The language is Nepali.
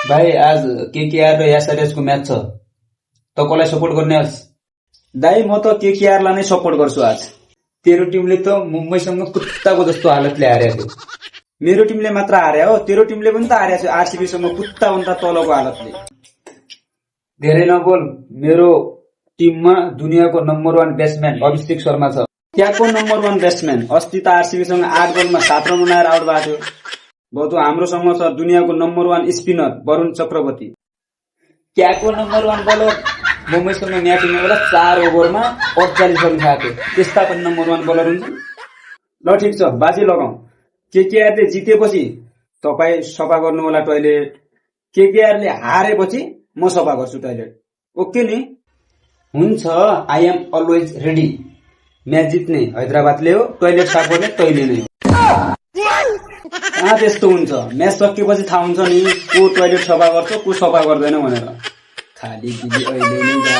भाइ आज केकेआर र एसआरएच को म्याच छ। त कसलाई सपोर्ट गर्ने आज? दाइ म त केकेआर लाई नै सपोर्ट गर्छु आज। तेरो टिमले त मुम्बईसँग कुत्ताको जस्तो हालतले हारेको थियो। मेरो टिमले मात्र हारे हो, तेरो टिमले पनि त हारेको छ आरसीबी सँग कुत्ता भन्दा तलको हालतले। धेरै नबोल, मेरो टिममा दुनियाँको नम्बर 1 ब्याट्सम्यान अभिषेक शर्मा छ। त्यहाँको नम्बर 1 ब्याट्सम्यान अस्ति त आरसीबी सँग 8 बलमा 7 रन बनाएर आउट भएको थियो। बहुतो हाम्रोसँग छ दुनियाँको नम्बर 1 स्पिनर वरुण चक्रवर्ती। क्याको नम्बर 1 बलर मुम्बईसँग म्याच हुने बेला 4 ओभरमा 48 रन खाएको थियो। त्यस्ता पनि नम्बर 1 बलर हुन्छ। ल ठिक छ, बाजी लगाऊ। केकेआरले जितेपछि तपाई सफा गर्नु होला टोयलेट, केकेआरले हारेपछि म सफा गर्छु टोयलेट। ओके नि? हुन्छ, I am always ready. Match जित्ने हैदराबादले हो, टोयलेट सफा गर्ने तैले नै हो। कहाँ त्यस्तो हुन्छ? म्याच सकिएपछि थाहा हुन्छ नि को टोयलेट सफा गर्छ को सफा गर्दैन भनेर। खाली दिदी अहिले नै जा।